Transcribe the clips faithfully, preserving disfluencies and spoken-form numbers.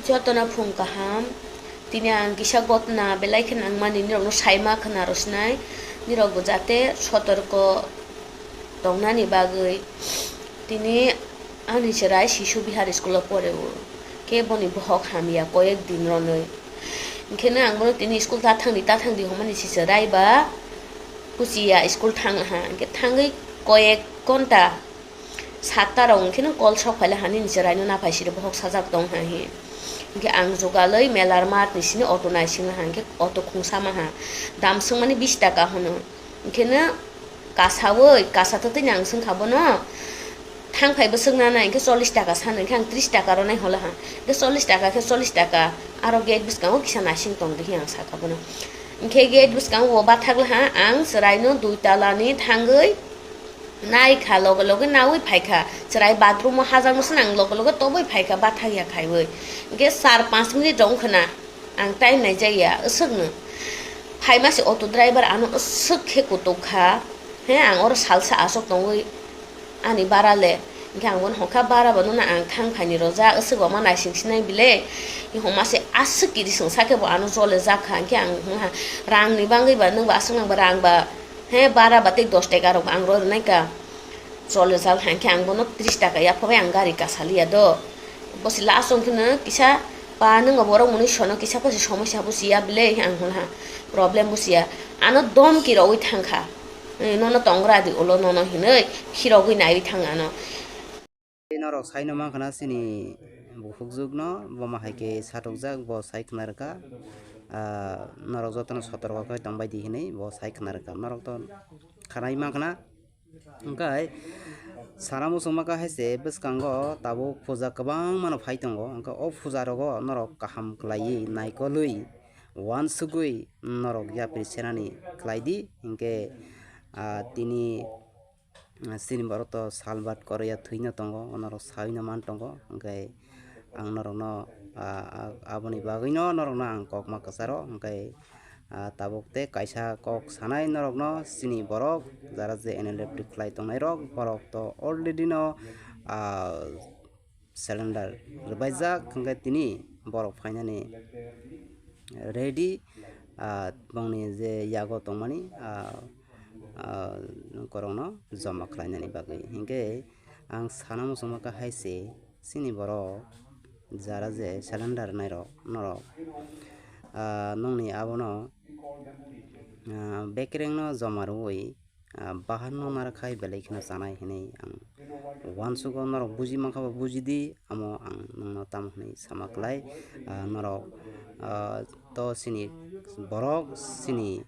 Jotono phung kaham. Tini ang kisa gotna belai khe nangmani nirokno saima khna rwsnai. Nirok bo jate sotorko tongnani bagwi. Tini ani chwrai Shishu Vihar school o pore o. Khe boni bohok hamya koyek din ronwi. Hinkhe no ang bono tini school ta thangdi, ta thangdi hwnmani si chwrai ba kuchiya school thang ha. Hinkhe thangwi koyek ghonta satta rok hinkhe no call sok phaila ha, nini chwraino naphai siri bohok sajak tong ha hi. Hinkhe ang jugalwi melar mat ni sini auto naising ha, hinkhe auto khungsa ma ha. Dam swngmani bish taka hwno. Hinkhe no kasawi, kasa twtwi ni ang swngkha bono. Thang phai bwswk nana hinkhe chollish taka sano, hinkhe ang tris taka ronai holo ha. Hinkhe chollish taka khe chollish taka, aro gate bwskango kisa naising tong di hi ang sakha bono. Hinkhe gate bwskango bo bathakla ha, ang chwraino dui tala ni thangwi naikha, loge loge nawi phaikha. Chwrai bathroom o hajakno swnang, loge loge tobwi phaikha, bathakya khaiwi. Hinkhe char panch minute rok wngkha na, ang time naijakya, aswkno. Phaima se auto driver ano aswk khe kutuk kha. He, ang oro salsa aswk tongwi ani bara le. Hinkhe ang bono hokha, bara bo nuna ang thang phaini rojak, aswk bo ma naising sinai bile. Homa se aswk kiri swngsa khe bo ano jole jak kha. Hinkhe ang hwnha, rang ni bagwi ba nwng ba aswk nang ba rang ba, he, bara ba tei dos taka rok ang roi rwnai ka. Chole jal hai khe ang bono tris taka yapha bai ang gari kasaliya do. Bosi last ong kheno kisa pa nwngo borok mwnwi sono kisa pasi somosya busiya bile ang hwnha problem busiya. Ano domki rogwi thangkha. Eh, nono tongra di ulo nono hinwi khirogwi naiwi thang ano. Norok saino mankha na chini bukhukjwkno, bomo hai khe satokjak, bo sai khna rwkha. Ah, norok jotono sotorko khe tongbai di hinwi bo sai khna rwkha. Norok to khanai mankha na. Hwnkhe sana muchungma khe hai se bwskango tabuk puja kwbangmano phai tongo. Hwnkhe o puja rogo norok kaham kwlaiwi, naikolwi, uansugwi norok yapri senani khlai di. Hwnkhe, ah, tini, ah, chini borok to salbat koroya thwino tongo, norok sawino man tongo. Hwnkhe ang norokno, ah, ah, aboni bagwino norokno ang kokma kwcharo. Hwnkhe, ah, tabuk tei kaisa kok sanai norokno, chini borok jara je N L F T khlai tongnairok, borok to already no, ah, cylinder rwbaijak, hwnkhe tini borok phainani ready, ah, bongni je yago tongmani, ah, ah, korokno joma khlainani bagwi. Hinkhe ang sana muchungma khe hai se, chini borok jara je cylinder nairok norok, ah, nongni abono, ah, bekerengno joma rwui, ah, bahanno narwkhai belai kheno chanai hinwi ang uansugo. Norok buji mankha ba buji di, amo ang nongno tamo hinwi sama klai. Ah, norok, ah, to chini borok chini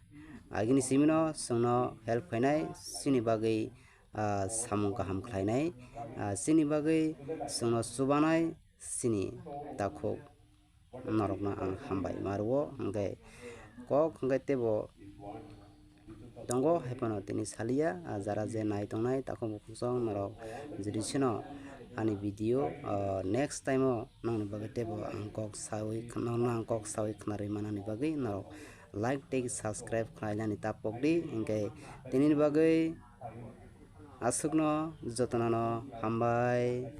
agini simino chwngno help khainai, chini bagwi, ah, samung kaham khlainai, ah, chini bagwi chwngno chubanai, chini takhuk norokno ang hambai ma rwo. Hwnkhe kok hwnkhe teibo tongo, hai phano tini saliya, ah, jara je nai tongnai takhuk bukhuk song norok jodi sino ani video, ah, next time o nongni bagwi teibo ang kok sawi, nongno ang kok sawi khnarwi manani bagwi norok like tei subscribe khlainani ta pokdi. Hwnkhe tinini bagwi aswkno jotono no hambai.